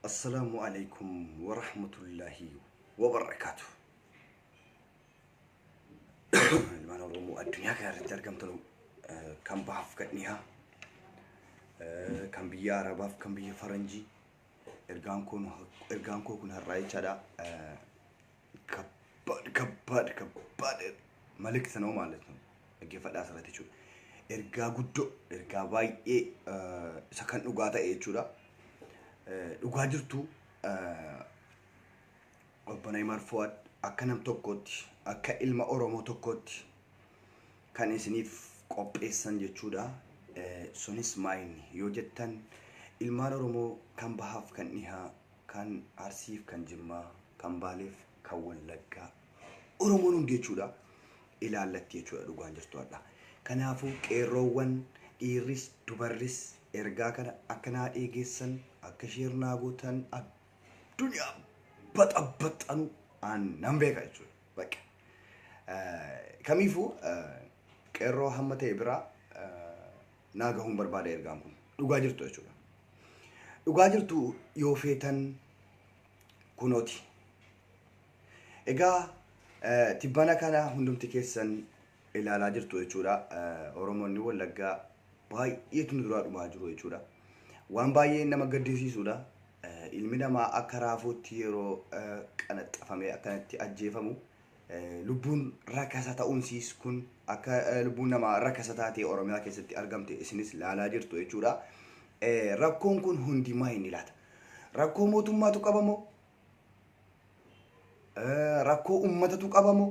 Assalaamu alaikum warahmatullaahi wabarakaatu. Ilmaan Oromoo addunyaa kana irratti argamtan kan bahaaf kan dhihaa, kan biyya Arabaaf kan biyya Faranjii, ergaan koo kun har'aa jechaadha. ከባድ ከባድ ከባድ መልእክት ነው ማለት ነው። Dhaggeeffadhaa asirratti jechuudha. Ergaa guddoo, ergaa baay'ee isa kan dhugaa ta'e jechuudha. Dhugaa jirtu obbo Neymar Fuad akka nam tokkootti, akka ilma Oromoo tokkootti kan isiniif qopheessan jechuudha. Sunis maayini yoo jettan, ilmaan Oromoo kan bahaaf kan dhihaa, kan Arsiif kan Jimmaa, kan Baaleef kan Wallaggaa, Oromoon hundi jechuudha ilaallatti jechuudha dhugaan jirtu hadha. Kanaafuu qeerroowwan dhiirris dubarris ergaa kana akka naa dheegeessan, akka share naa gootan, addunyaa baxabbaxanu aan nan beeka jechuudha. Bakka. Kamiifuu qeerroo hamma ta'e biraa naa gahuun barbaada ergaan kun. Dhugaa jirtu jechuudha. Dhugaa jirtu yoo feetan kunooti. Egaa tibbana kana hundumti keessan ilaalaa jirtu jechuudha. Oromoonni Wallaggaa baay'eetu nu duraa dhumaa jiru jechuudha. Waan baay'ee nama gaddisiisudha. Ilmi namaa akka raafuutti yeroo qanaxxafamee akkanatti ajjeefamu, lubbuun rakasa ta'uunsiis kun akka lubbuun namaa rakasa taatee Oromiyaa keessatti argamte isinis ilaalaa jirtu jechuudha. Rakkoon kun hundi maa inni laata? Rakkoo mootummaatu qabamoo? Rakkoo uummatatu qabamoo?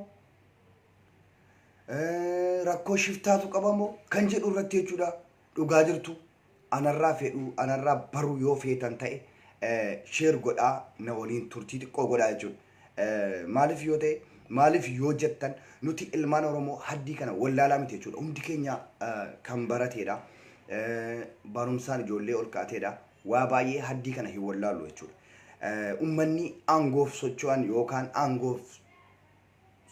Rakkoo shiftaatu qabamoo? Kan jedhu irratti jechuudha. Dhugaa jirtu anarraa fedhuu, anarraa baruu yoo feetan ta'e, share godhaa, na waliin turtii xiqqoo godhaa jechuudha. Maaliif yoo ta'e, maaliif yoo jettan, nuti ilmaan Oromoo haddii kana wallaalaa miti jechuudha. Hundi keenya kan barateedha. Barumsaan ijoollee ol kaateedha. Waa baay'ee haddii kana hin wallaalu jechuudha. Uummanni aangoof socho'an yookaan aangoof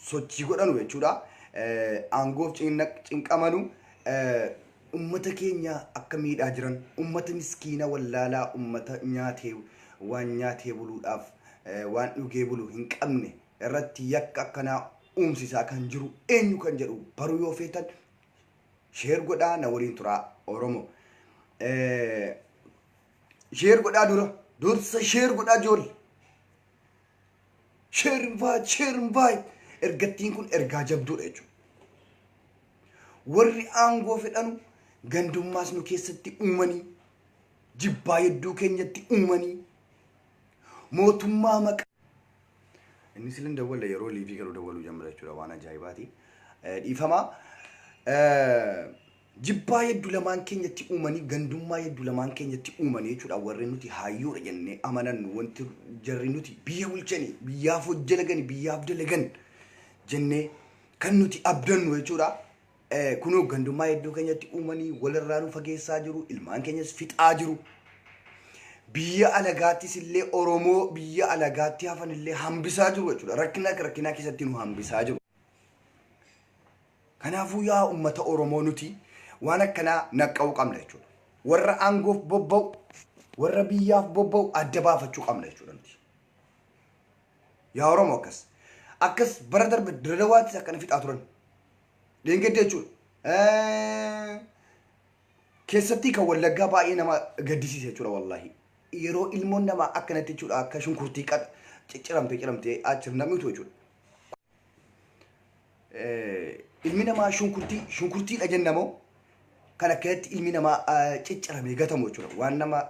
sochii godhanu jechuudha. Aangoof cinqamanu ummata keenya akka miidhaa jiran, ummata miskiina wallaalaa, ummata nyaatee waan nyaatee buluudhaaf waan dhugee bulu hin qabne irratti yakka akkanaa uumsisaa kan jiru eenyu kan jedhu baruu yoo feetan, share godhaa, na waliin turaa Oromoo. Share godhaa, dura dursa share godhaa ijoollee. Share, invite, share, invite. Ergattiin kun ergaa jabduudha jechuudha. Warri aangoo fedhanu gandummaas nu keessatti uumanii, jibbaa hedduu keenyatti uumanii, mootummaa maqaa. Inni silin dawwalla yeroo live galu dawwaluu jammara jechuudha, waan ajaa'ibaati. Dhiifamaa. Jibbaa hedduu lamaan keenyatti uumanii, gandummaa hedduu lamaan keenyatti uumanii jechuudha. Warri nuti hayyuudha jennee amanannu, wanti jarri nuti biyya bulchanii, biyyaaf hojjelagani, biyyaaf dalagan jennee kan nuti abdannu jechuudha. Kunoo gandummaa hedduu keenyatti uumanii walirraa nu fageessaa jiru, ilmaan keenyas fixaa jiru. Biyya alagaattis illee, Oromoo biyya alagaatti hafan illee hambisaa jiru jechuudha. Rakkina rakkinaa keessatti nu hambisaa jiru. Kanaafuu yaa uummata Oromoo, nuti waan akkanaa naqqa'uu qabna jechuudha. Warra aangoof bobba'u, warra biyyaaf bobba'u adda baafachuu qabna jechuudha nuti. Yaa Oromoo, akkas. Akkas bara darbe Diradawaattis akkana fixaa turan. Deengedde jechuudha. Keessattii kan Wallaggaa baay'ee nama gaddisiisa jechuudha wallaahi. Yeroo ilmoon namaa akkanatti jechuudha akka shunkurtii cicciramtee ciramtee achi nam'itu jechuudha. Ilmi namaa shunkurtii shunkurtiidha jennamoo kan akkanatti ilmi namaa cicciramee gatamu jechuudha. Waan nama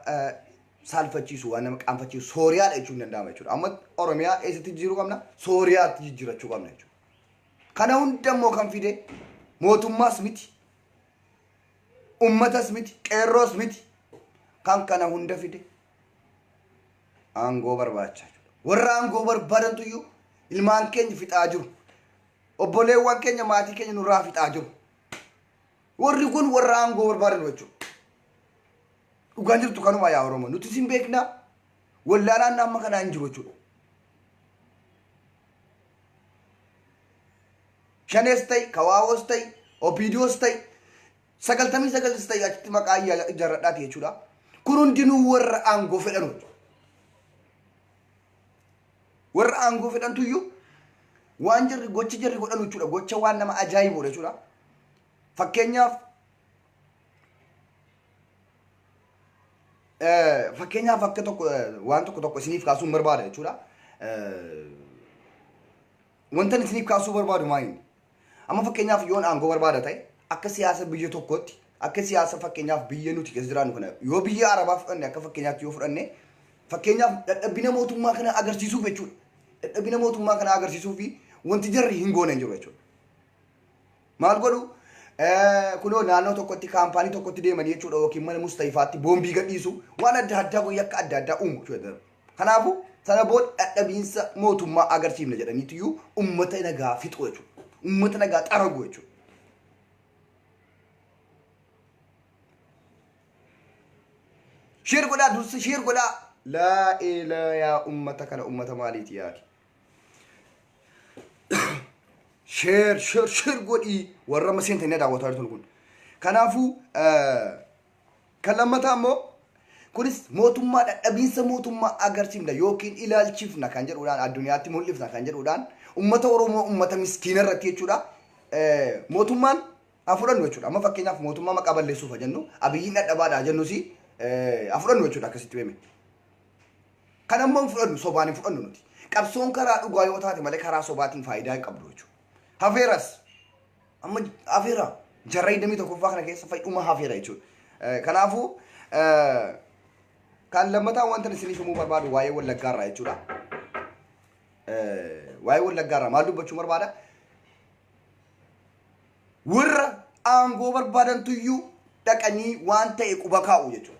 saalfachiisu, waan nama qaanfachiisu, Sooriyaadha jechuun danda'ama jechuudha. Amma Oromiyaa eessatti jijjiiruu qabna? Sooriyaatti jijjiirachuu qabna jechuudha. Kana hunda immoo kan fide mootummaas miti, ummatas miti, qeerroos miti. Kan kana hunda fide aangoo barbaachaa jechuudha. Warra aangoo barbaadantu iyyuu ilmaan keenya fixaa jiru. Obboleewwan keenya, maatii keenya nurraa fixaa jiru. Warri kun warra aangoo barbaadan jechuudha. Dhugaan jirtu kanuma yaa Oromoo. Nuti isin beeknaa, wallaalaan amma kanaa hin jiru jechuudha. Shanees ta'i, Kawaawoos ta'i, OPDOs ta'i, 99s ta'i, achitti maqaa ijaarradhaati jechuudha. Kun hundinuu warra aangoo fedhanu jechuudha. Warra aangoo fedhantuyyuu waan jarri gocha jarri godhan jechuudha. Gocha waan nama ajaa'ibudha jechuudha. Fakkeenyaaf fakkeenyaaf akka tokko waan tokko tokko isiniif kaasuun barbaada jechuudha. Wanta isiniif kaasuu barbaadu maali? Amma fakkeenyaaf yoon aangoo barbaada ta'e, akka siyaasa biyya tokkootti, akka siyaasa fakkeenyaaf biyya nuti keessa jiraannu kana, yoo biyya Arabaa fudhanne, akka fakkeenyaatti yoo fudhanne, fakkeenyaaf dadhabina mootummaa kana agarsiisuuf jechuudha. Dadhabina mootummaa kana agarsiisuuf wanti jarri hin goone hin jiru jechuudha. Maal godhu? Kunoo naannoo tokkotti kaampaanii tokkotti deemanii jechuudha, yookiin mana musta'ifaatti boombii gadhiisu, waan adda addaa yakka adda addaa uumu jechuudha. Kanaafuu sana booda dadhabiinsa mootummaa agarsiifna jedhaniitiyyuu uummata nagaa fixu jechuudha. Uummata nagaa xaragu jechuudha. Share godhaa, dursa share godhaa. Laa ilaa yaa uummata kana, uummata maaliiti yaadi? Share, share, share godhii, warra amma seentanii daawwataa jirtan kun. Kanaafuu kan lammataa immoo kunis mootummaa dadhabiinsa mootummaa agarsiifna yookiin ilaalchifna kan jedhuudhaan, addunyaatti mul'ifna kan jedhuudhaan, uummata Oromoo, uummata miskiina irratti jechuudha. Mootummaan haa fudhannu jechuudha. Amma fakkeenyaaf mootummaa maqaa balleessuuf haa jennu, Abiyyiin dadhabaadha jennus haa fudhannu jechuudha, akkasitti beeme. Kan ammoo hin fudhannu, sobaan hin fudhannu nuti. Qabsoon karaa dhugaa yoo taate malee karaa sobaatiin faayidaa hin qabdu jechuudha. Hafeeras amma hafeera, jarra 21ffaa kana keessa fayyuma hafeera jechuudha. Kanaafuu kan lammataa wanta isiniif himuu barbaadu waa'ee Wallaggaarraa jechuudha. Waa'ee Wallaggaarraa maal dubbachuu barbaada? Warra aangoo barbaadantuyyuu dhaqanii waan ta'e quba kaa'u jechuudha.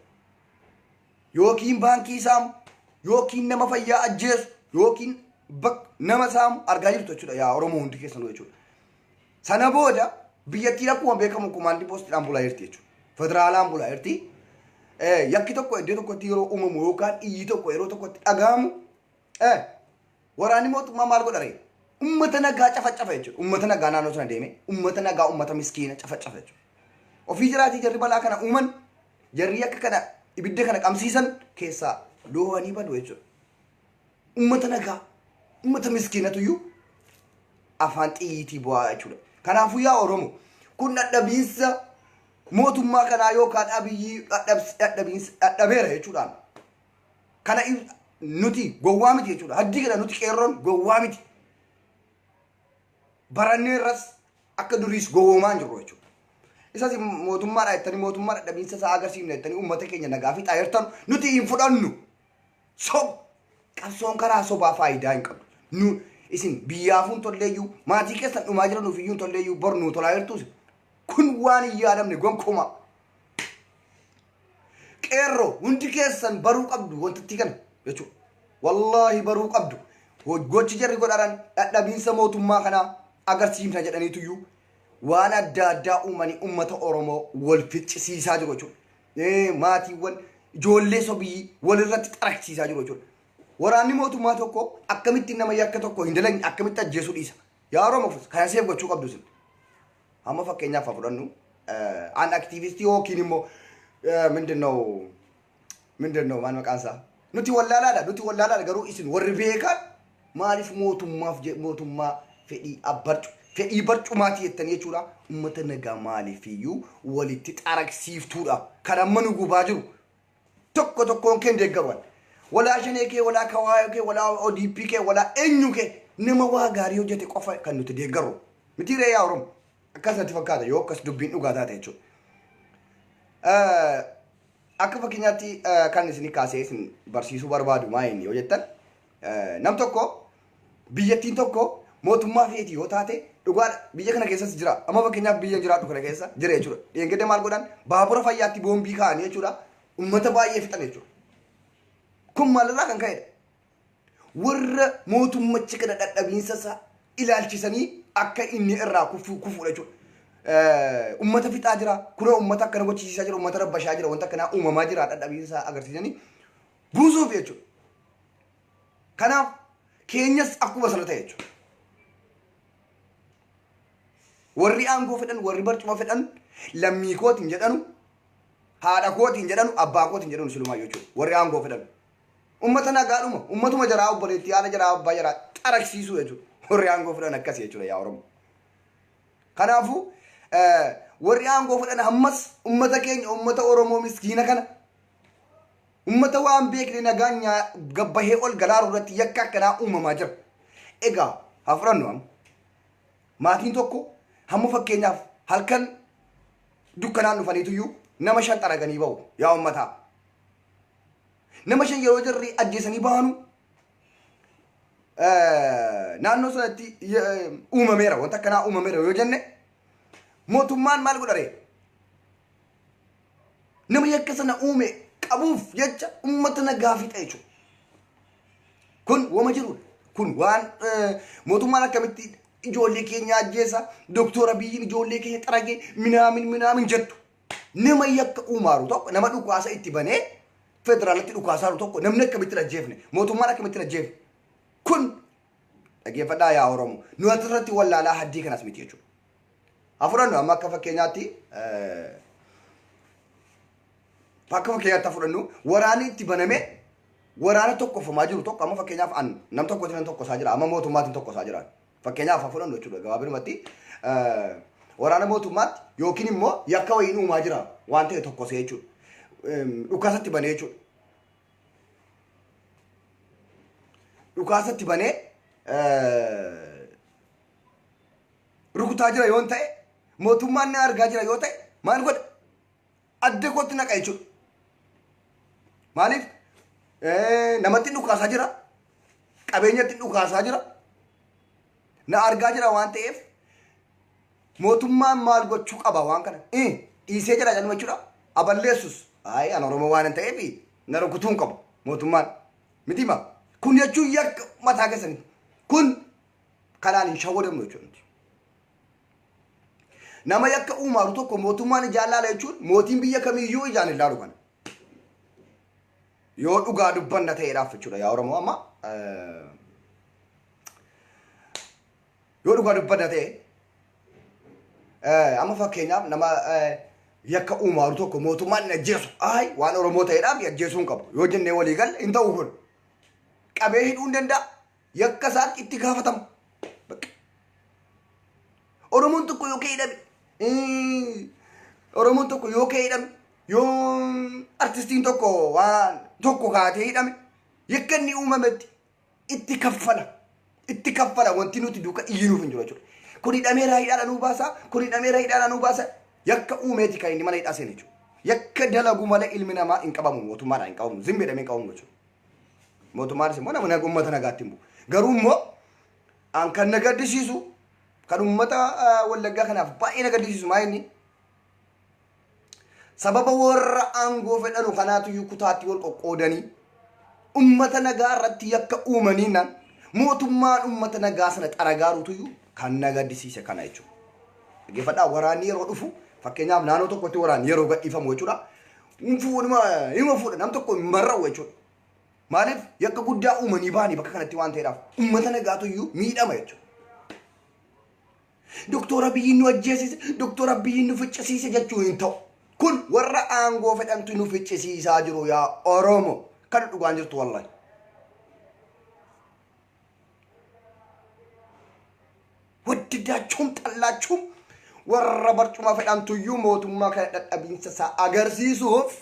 Yookiin baankii saamu, yookiin nama fayyaa ajjeesu, yookiin nama saamu argaa jirtu jechuudha, yaa Oromoo hundi keessanuu jechuudha. Sana booda biyyattiin akkuma beekamu komaandii poostiidhaan bulaa jirti jechuudha. Federaalaan bulaa jirti. Yakki tokko iddoo tokkotti yeroo uumamu yookaan iyyi tokko yeroo tokkotti dhaga'amu, waraanni mootummaa maal godha ree? Uummata nagaa cafacafa jechuudha. Uummata nagaa naannoo sana deeme, uummata nagaa, uummata miskiina cafacafa jechuudha. Ofii jiraatii jarri balaa kana uuman, jarri akka kana ibidda kana qabsiisan keessaa loohanii badu jechuudha. Uummata nagaa, uummata miskiinatuyyuu afaan xiyyiitii bu'aa jechuudha. Kanaafuu yaa Oromoo, kun dadhabiinsa mootummaa kanaa yookaan Abiyyii dadhabiinsa dadhabeera jechuudhaan. Kana nuti gowwaa miti jechuudha. Haddii kana nuti qeerroon gowwaa miti. Baranneerras, akka duriis gowwoomaa hin jirru jechuudha. Isas mootummaadha jettanii, mootummaa dadhabiinsa isaa agarsiifna jettanii uummata keenya nagaa fi xaayirtan nuti hin fudhannu. Sob qabsoon karaa sobaa faayidaa hin qabdu. Nu isin biyyaafuu hin tolleeyyuu, maatii keessan dhumaa jiranuuf iyyuu hin tolleeyyuu, bor nuu tolaa jirtuus kun waan hin yaadamne gonkumaa. Qeerroo hundi keessan baruu qabdu wantatti kana jechuudha. Wallaahi baruu qabdu. Gochi jarri godharan dadhabiinsa mootummaa kanaa agarsiifna jedhaniituyyuu waan adda addaa uumanii uummata Oromoo wal ficcisiisaa jiru jechuudha. Maatiiwwan ijoollee sobii walirratti xaragsiisaa jiru jechuudha. Waraanni mootummaa tokko akkamitti nama yakka tokko hin dalagne akkamitti ajjeesuu dhiisa? Yaa Oromoo, kana seef gochuu qabdu isin. Amma fakkeenyaaf haa fudhannu, an aktiivistii yookiin immoo ምንድን ነው ምንድን ነው maal maqaan isaa, nuti wallaalaadha, nuti wallaalaadha. Garuu isin warri beekan maaliif mootummaaf mootummaa fedhii abbarcu fedhii barcumaati jettanii jechuudha, ummata nagaa maaliif iyyuu walitti xaragsiiftuudha? Kan amma nu gubaa jiru tokko tokkoon kee deeggaruwan walaa Shanee kee, walaa Kawaayoo kee, walaa ODP kee, walaa eenyu kee, nama waa gaarii hojjete qofa kan nuti deeggarru miti ree? Yaa Oromoo, akkas natti fakkaata yoo akkas dubbiin dhugaa taate jechuudha. Akka fakkeenyaatti kan isin kaasee isin barsiisuu barbaadu maa inni yoo jettan, nam tokko biyyattiin tokko mootummaa feeti yoo taate, dhugaadha, biyya kana keessas jira. Amma fakkeenyaaf biyya jiraadhu kana keessa jira jechuudha. Dheengadda maal godhan? Baabura fayyaatti boombii kaa'anii jechuudha, ummata baay'ee fixan jechuudha. Kun maalirraa kan ka'edha? Warra mootummachi kana dadhabiinsa isaa ilaalchisanii akka inni irraa kufuudha jechuudha. Ummata fixaa jira, kunoo ummata akkana gochisiisaa jira, ummata rabbashaa jira, wanta akkanaa uumamaa jira, dadhabiinsa isaa agarsiisanii buusuuf jechuudha. Kanaaf keenyas akkuma sana ta'e jechuudha. Warri aangoo fedhan, warri barcuma fedhan, lammii kootiin jedhanu, haadha kootiin jedhanu, abbaa kootiin jedhanu silumaa jechuudha. Warri aangoo fedhan. Uummata nagaadhuma uummatuma jaraa obboleettii haadha jaraa abbaa jaraa xaragsiisuu jechuudha. Warri aangoo fudhan akkasii jechuudha yaa Oromoo. Kanaafuu warri aangoo fudhan ammas uummata keenya uummata Oromoo miskiina kana uummata waan beekne nagaan gabbahee ol galaaru irratti yakka akkanaa uumamaa jira. Egaa haa fudhannu amma. Maatiin tokko hamma fakkeenyaaf halkan dukkanaan dhufaniituyyuu nama 5 xaraganii bahu yaa uummataa. Nama 5 yeroo jarri ajjeesanii bahanu naannoo sanatti uumameera wanta akkanaa uumameera yoo jenne mootummaan maal godha ree? Nama yakka sana uume qabuuf jecha uummata nagaa fixa jechuudha. Kun wama jirudha. Kun waan mootummaan akkamitti ijoollee keenya ajjeesa, Doktor Abiyyiin ijoollee keenya xaragee minaamin minaamin jettu. Nama yakka uumaaru tokko nama dhukaasa itti banee federaalatti dhukaasaaru tokko namni akkamitti hin ajjeefne mootummaan akkamitti hin ajjeefne. Kun dhaggeeffadhaa yaa Oromoo nu asirratti wallaalaa haddii kanas miti jechuudha. Haa fudhannu amma akka fakkeenyaatti akka fakkeenyaatti haa fudhannu waraanni itti banamee waraana tokkofamaa jiru tokko amma fakkeenyaaf an nam tokkotti nan tokkosaa jira amma mootummaatiin tokkosaa jira. Fakkeenyaaf haa fudhannu jechuudha gabaabinumatti waraana mootummaatti yookiin immoo yakka wayiin uumaa jira waan ta'e tokkosee jechuudha. Dhukaasatti banee jechuudha. Dhukaasatti banee rukutaa jira yoon ta'e mootummaan na argaa jira yoo ta'e maal godha? Adda kootti naqa jechuudha. Maaliif namatti dhukaasaa jira, qabeenyatti dhukaasaa jira, na argaa jira waan ta'eef mootummaan maal gochuu qaba waan kana? Dhiisee jira jedhama jechuudha. Aballeessus ayi an Oromoo waan hin ta'eef na rukutuu hin qabu mootummaan. Miti ma? Kun jechuun yakka mataa keessanitti. Kun kanaan hin shawwadamnu jechuudha. Nama yakka uumaaru tokko mootummaan ijaan laala jechuun mootiin biyya kamiyyuu ijaan hin laalu kana. Yoo dhugaa dubbanna ta'eedhaaf jechuudha yaa Oromoo amma yoo dhugaa dubbanna ta'e amma fakkeenyaaf nama yakka uumaaru tokko mootummaan hin ajjeesu ayi waan Oromoo ta'eedhaaf ajjeesuu hin qabu yoo jennee walii galle hin ta'u kun qabee hidhuu hin danda'a. Yakka isaatti itti gaafatama. Bakka. Oromoon tokko yoo ka'e hidhame, Oromoon tokko yoo ka'e hidhame, yoo artistiin tokko waan tokko kaatee hidhame, yakka inni uumametti itti kaffala. Itti kaffala wanti nuti duuka iyyinuuf hin jiru jechuudha. Kun hidhameera hidhaadha nuu baasa, kun hidhameera hidhaadha nuu baasa. Yakka uumeeti kan inni mana hidhaa seene jechuudha. Yakka dalagu malee ilmi namaa hin qabamu mootummaadhaan hin qabamu zimmi jedhamee hin qabamu jechuudha. Mootummaanis immoo nama uummata nagaatti hin bu'u. Garuu immoo an kan na gaddisiisu kan uummata Wallaggaa kanaaf baay'ee na gaddisiisu maa inni sababa warra aangoo fedhanu kanaatu iyyuu kutaatti wal qoqqoodanii uummata nagaa irratti yakka uumanii nan mootummaan uummata nagaa sana xaragaaruutu iyyuu kan na gaddisiise kana jechuudha. Dhaggeeffadhaa waraanni yeroo dhufu fakkeenyaaf naannoo tokkotti waraanni yeroo gadhiifamu jechuudha. Fuudhuma hima fuudha nam tokko hin marra'u jechuudha. Maaliif yakka guddaa uumanii bahanii bakka kanatti waan ta'eedhaaf uummata nagaatu iyyuu miidhama jechuudha. Doktor Abiyyiin nu ajjeesise, Doktor Abiyyiin nu ficcisiise jechuun hin ta'u. Kun warra aangoo fedhantu nu ficcisiisaa jiru yaa Oromoo. Kan dhugaan jirtu wallahi. Waddidaachuun xallaachuun warra barcuma fedhantuyyuu mootummaa kana dadhabiinsa isaa agarsiisuuf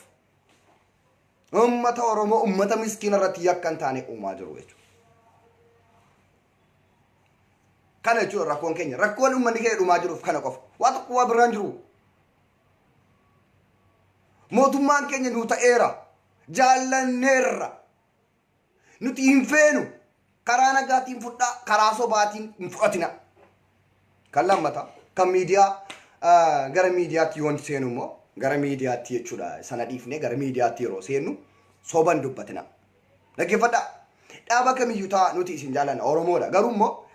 uummata Oromoo uummata miskiina irratti yakka hin taane uumaa jiru jechuudha. Kana jechuudha rakkoon keenya. Rakkoon uummanni keenya dhumaa jiruuf kana qofa. Waa tokko waa biraan jiru. Mootummaan keenya nuu ta'eera. Jaallanneerra. Nuti hin feenu. Karaa nagaatiin fudhaa, karaa sobaatiin hin fudhatina. Kan lammataa, kan miidiyaa gara miidiyaatti yoon seenu immoo gara miidiyaatti jechuudha sana dhiifnee gara miidiyaatti yeroo seennu soban dubbatina. Dhaggeeffadhaa. Dhaaba kamiyyuu ta'a nuti isin jaallanna Oromoodha. Garuu immoo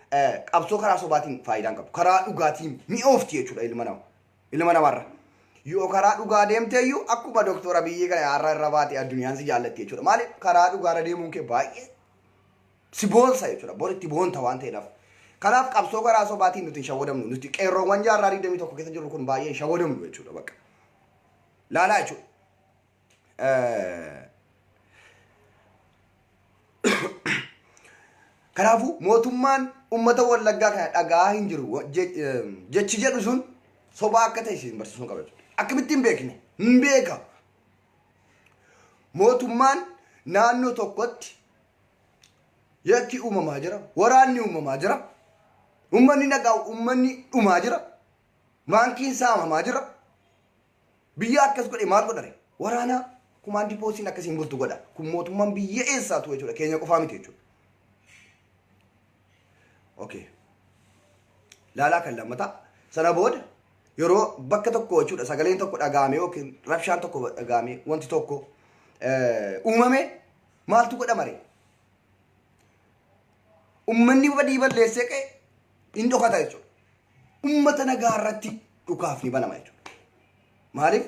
qabsoo karaa sobaatiin faayidaa hin qabu. Karaa dhugaatiin mi'oofti jechuudha ilma nama. Ilma namarra. Yoo karaa dhugaa deemteeyyuu akkuma Doktor Abiyyii kana har'a irra baate addunyaan si jaallatti jechuudha. Maaliif karaa dhugaarra deemuun kee baay'ee si boonsa jechuudha. Bor itti boonta waan ta'eedhaaf. Kanaaf qabsoo karaa sobaatiin nuti hin shawwadamnu. Nuti qeerroowwan jaarraa 21 keessa jirru kun baay'ee hin shawwadamnu jechuudha bakka. Laalaa jechuudha. Kanaafuu mootummaan uummata Wallaggaa kana dhagaa hin jiru jechi jedhu sun sobaa akka ta'e isin barsiisuun qaba jechuudha. Akkamitti hin beekne? Hin beeka. Mootummaan naannoo tokkotti yakki uumamaa jira, waraanni uumamaa jira, uummanni nagaa uummanni dhumaa jira, baankiin saamamaa jira. Biyya akkas godhe maal godhare? Waraana kumaandii poostiin akkasiin bultu godha. Kun mootummaan biyya eessaatu jechuudha. Keenya qofaa miti jechuudha. Okay. Laalaa kan lammataa. Sana booda yeroo bakka tokko jechuudha sagaleen tokko dhaga'ame yookiin rabshaan tokko dhaga'ame, wanti tokko uumame, maaltu godhama ree? Uummanni badii balleessee ka'e hin dhokata jechuudha. Uummata nagaa irratti dhukaaf ni banama jechuudha. Maaliif?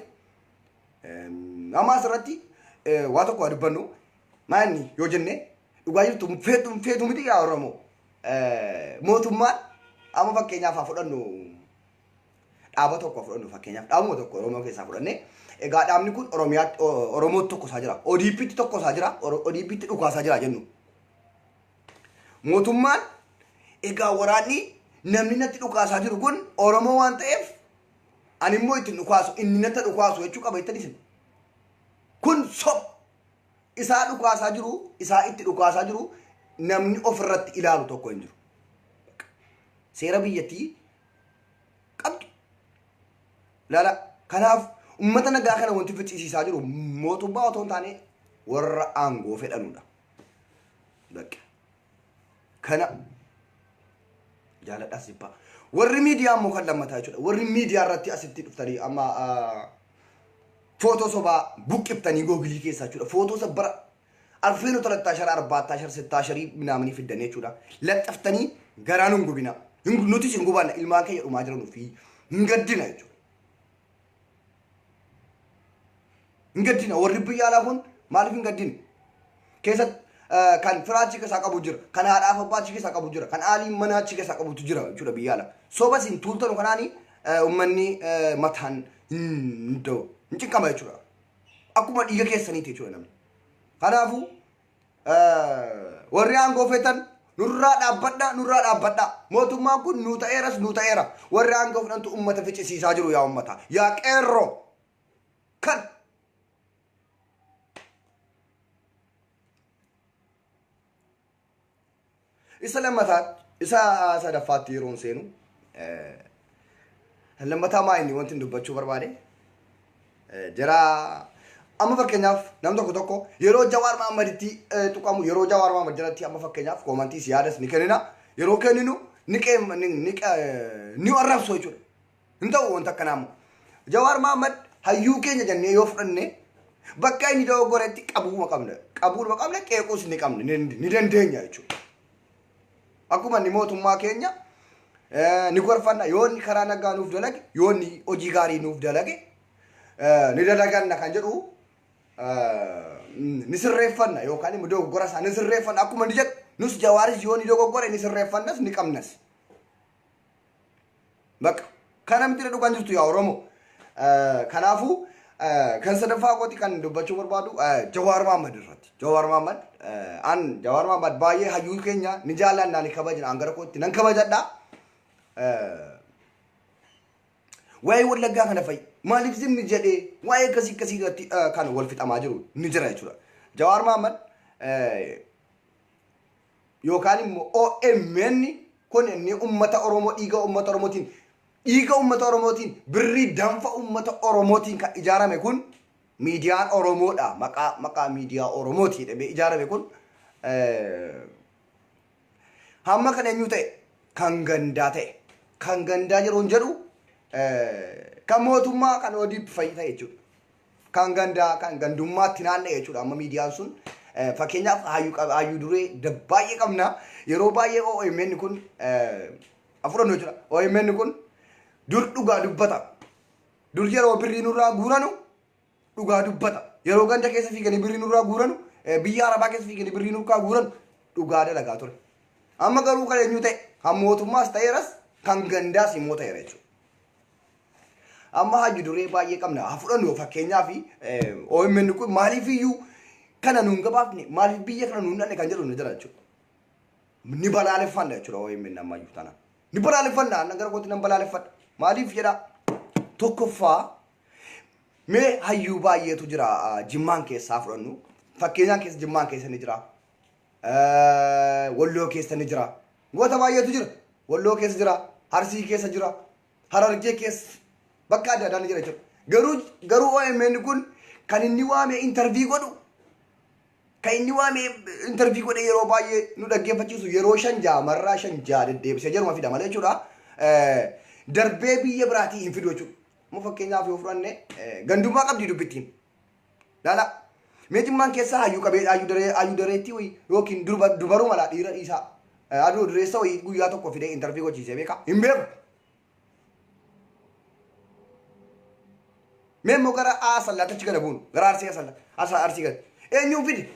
Amma asirratti waa tokko haa dubbannu. Maanni yoo jenne, dhugaa jirtu feetu feetu miti yaa Oromoo. Mootummaan amma fakkeenyaaf haa fudhannu, dhaaba tokko haa fudhannu, fakkeenyaaf dhaabuma tokko Oromoo keessaa fudhanne. Egaa dhaabni kun Oromiyaatti, Oromootti tokko isaa jira. ODP'tti tokko isaa jira. ODP'tti dhukaasaa jira jennu. Mootummaan egaa waraanni namni natti dhukaasaa jiru kun Oromoo waan ta'eef ani immoo ittiin dhukaasu, inni natti dhukaasu jechuu qaba jettanii isin. Kun sob isaa dhukaasaa jiru, isaa itti dhukaasaa jiru namni ofirratti ilaalu tokko hin jiru. Seera biyyattii qabdi. Laala, kanaaf uummata nagaa kana wanti ficcisiisaa jiru mootummaa otoo hin taane warra aangoo fedhanudha. Bakka. Kana jaaladhaas jibbaa. Warri miidiyaa immoo kan lammataa jechuudha. Warri miidiyaa irratti asitti dhuftanii amma footoo sobaa buqqiftanii googilii keessaa jechuudha. Footoo isa bara alfeeno talattaa shara arbaattaa shara sittaa sharii minaamanii fiddanii jechuudha. Laxxaftanii garaa nun gubina. Nutis hin gubanna, ilmaan keenya dhumaa jiran fi hin gaddina jechuudha. Hin gaddina, warri biyya alaa kun maaliif hin gaddine? Keessatti kan firaa achi keessaa qabu jira, kan haadhaaf abbaa achi keessaa qabu jira, kan aalii manaa achi keessaa qabutu jira jechuudha biyya alaa. Soba isin tuultanu kanaani uummanni mataan hin da'u, hin cinqama jechuudha. Akkuma dhiiga keessaniiti jechuudha namni. Kanaafuu warri aangoo feetan nurraa dhaabbadhaa, nurraa dhaabbadhaa. Mootummaan kun nu ta'eeras, nu ta'eera. Warri aangoo fudhantu uummata ficcisiisaa jiru. Yaa uummata, yaa qeerroo, kan isa lammataa, isa sadaffaatti yeroon seenu, lammataa maa inni wanti dubbachuu barbaade jara amma fakkeenyaaf nam tokko tokko yeroo Jawaar Mahaammaditti tuqamu, yeroo Jawaar Mahaammad jalatti amma fakkeenyaaf commentiis yaadas ni kennina. Yeroo kenninu ni ni arrabsu jechuudha. Hin ta'u wanta akkanaa immoo. Jawaar Mahaammad hayyuu keenya jennee yoo fudhanne, bakka inni dogoggoretti qabuuma qabna. Qabuuma qabna, qeequus ni qabna, ni dandeenya jechuudha. Akkuma inni mootummaa keenya ni gorfanna, yoo inni karaa nagaa nuuf dalage, yoo inni hojii gaarii nuuf dalage ni dalaganna kan jedhu ni sirreeffanna, yookaan immoo dogoggora isaa ni sirreeffanna akkuma inni jedhu, nus Jawaaris yoo inni dogoggore ni sirreeffannas, ni qabnas. Bakka kana miti dhugaan jirtu yaa Oromoo. Kanaafuu kan sadaffaa kooti kan dubbachuu barbaadu Jawaar Mahaammad irratti. Jawaar Mahaammad, an Jawaar Mahaammad baay'ee hayyuu keenya ni jaallanna, ni kabajna, an gara kootti nan kabajadha. Waa'ee Wallaggaa kana fa'i maaliif zimmi jedhee waa'ee akkasii akkasii irratti kan wal fixamaa jiru ni jira jechuudha. Jawaar Mahaammad yookaan immoo OMN kun inni uummata Oromoo dhiiga uummata Oromootiin, dhiiga uummata Oromootiin, birrii danfa uummata Oromootiin kan ijaarame kun, miidiyaan Oromoodha, maqaa miidiyaa Oromooti jedhamee ijaarame kun hamma kan eenyu ta'e, kan gandaa ta'e, kan gandaa yeroon jedhu kan mootummaa kan ODP fa'i ta'e jechuudha. Kan gandaa, kan gandummaatti naanna'e jechuudha. Amma miidiyaan sun fakkeenyaaf hayyuu duree baay'ee qabna. Yeroo baay'ee OMN kun afurannu jechuudha. OMN kun dur dhugaa dubbata. Dur yeroo birrii nurraa guuranu dhugaa dubbata. Yeroo ganda keessa fiiganii birrii nurraa guuranu, biyya arabaa keessa fiiganii birrii nurraa guuranu dhugaa dalagaa ture. Amma garuu kan eenyu ta'e, kan mootummaas ta'eeras, kan gandaas immoo ta'eera jechuudha. Amma hayyu duree baay'ee qabna. Haa fudhannu fakkeenyaaf OMN kun maaliif iyyuu kana nuun gabaafne, maaliif biyya kana nuun dhanne kan jedhu ni jira jechuudha. Ni balaaleffanna jechuudha OMN ammayyuu tana. Ni balaaleffanna, annan gara kootti nan balaaleffadha. Maaliif jedha? Tokkoffaa, mee hayyuu baay'eetu jira, Jimmaan keessaa fudhannu. Fakkeenyaan keessa Jimmaan keessa ni jira. Walloo keessa ni jira. Goota baay'eetu jira. Walloo keessa jira. Arsii keessa jira. Harargee keessa bakka adda addaa ni jira jechuudha. Garuu OMN kun kan inni waamee intarvii godhu, kan inni waamee intarvii godhe, yeroo baay'ee nu dhaggeeffachiisu, yeroo shan ja'a marraa shan ja'a deddeebisee jaruma fida malee jechuudha. Darbee biyya biraatii hin fidu jechuudha. Amma fakkeenyaaf yoo fudhanne, gandummaa qabdi dubbittiin. Laala. Mee Jimmaan keessaa hayyuu qabee, hayyuu daree, hayyuu dareettii wayii yookiin durba dubaruu mala, dhiira dhiisaa. Aduu dureessa wayii guyyaa tokko fidee intarvii gochiisee beekaa? Hin beeku. Mee immoo gara Asallaatti achi gada buunu. Gara Arsii Asalla. Asa Arsii gad. Eenyuun fide?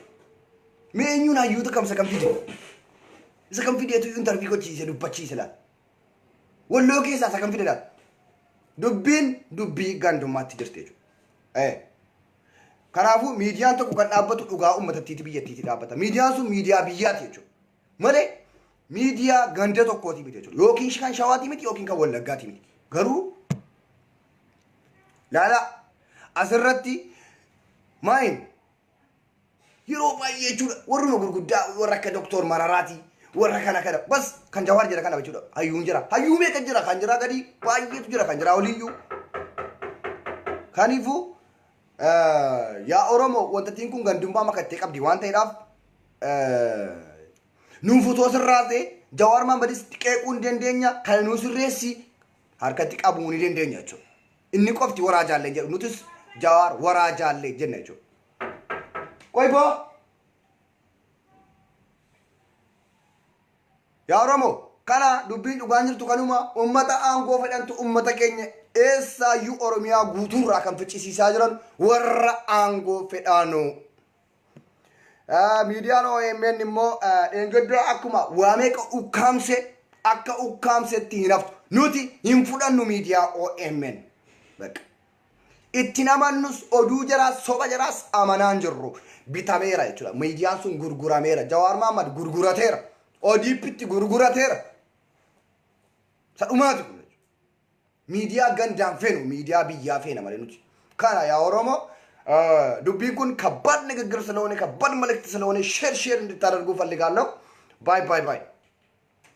Mee eenyuun hayyuuta kamsa kam fide? Isa kam fideetu intarvii gochiisee dubbachiise laata? Walloo keessaa isa kam fide laata? Dubbiin dubbii gandummaatti jirti jechuudha. Kanaafuu miidiyaan tokko kan dhaabbatu dhugaa uummatattiiti, biyyattiiti dhaabbata. Miidiyaan sun miidiyaa biyyaati jechuudha. Malee miidiyaa ganda tokkooti miti jechuudha. Yookiin kan Shawaatii miti, yookiin kan Wallaggaati miti. Garuu laala, asirratti maayin yeroo baay'ee jechuudha, warruma gurguddaa, warra akka Doktor Mararaati, warra kana kana bas, kan Jawaar jira kana jechuudha. Hayyuun jira, hayyuu meeqa jira, kan jira gadi baay'eetu jira, kan jira oliyyuu. Kaniifuu yaa Oromoo, wantattiin kun gandummaa makattee qabdi waan ta'eedhaaf, nuuf utoo sirraatee Jawaar Mahammadis qeequu ni dandeenya, kana nuu sirreessi harkatti qabuu ni dandeenya jechuudha. Inni qofti waraa jaallee jedhu, nutis Jawaar waraa jaallee jenna jechuudha. Qoy boo! Yaa Oromoo, kana dubbiin dhugaan jirtu kanuma. Ummata aangoo fedhantu ummata keenya eessaayyuu Oromiyaa guutuurraa kan ficcisiisaa jiran warra aangoo fedhaanu. Miidiyaan OMN immoo dheengaddaa akkuma waa meeqa ukkaamse, akka ukkaamsetti hin haftu. Nuti hin fudhannu miidiyaa OMN. Bakka. Ittiin amannus, oduu jaraas soba jaraas amanaan jirru. Bitameera jechuudha. Miidiyaan sun gurgurameera. Jawaar Mahaammad gurgurateera. ODP'tti gurgurateera. Isa dhumaati kun jechuudha. Miidiyaa gandaan feenu, miidiyaa biyyaa feena malee nuti. Kana yaa Oromoo, dubbiin kun ከባድ ንግግር ስለሆነ፣ ከባድ መልእክት ስለሆነ share share እንድታደርጉ ፈልጋለሁ። Bye bye bye.